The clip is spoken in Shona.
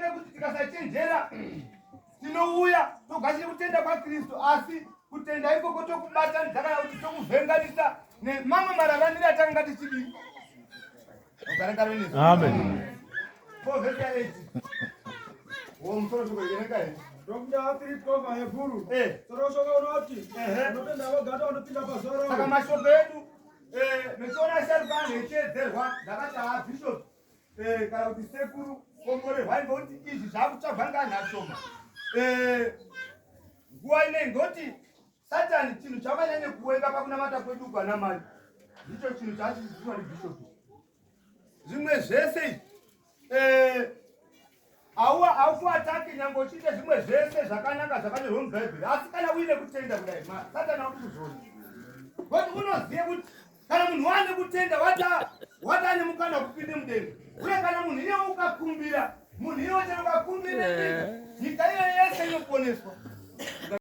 kekuti tikasachenjera tinouya togashira kutenda kwaKristu, asi kutenda ikoko tokubatanidza kana kuti tokuvhenganisa nemamwe mararamiro atakanga tichidii. Amen. Saka mashoko edu eh, mechiona asharuka anhu echiedzerwa ndakati haa bishop eh, kana kuti sekuru komborerwai ngokuti izvi zvakutsvagwa ngeanhu ashoma eh, nguva inei ngoti Satani chinhu chaakanyanya kuwenga pakunamata kwedu uku ana mai ndicho chinhu chaachidzidziswa ndibhishopi. Zvimwe zvese izvi eh, auwa aukuatake nyange uchiita zvimwe zvese zvakanaka zvakanyorwa mubhaibheri asi kana uine kutenda kudai satani auti kuzviona kuti unoziva kuti kana munhu waane kutenda wata ane mukana wekupinde mudenga uye kana munhu iye ukakumbira munhu iye chero ukakumbira nyika iyo yese inoponeswa.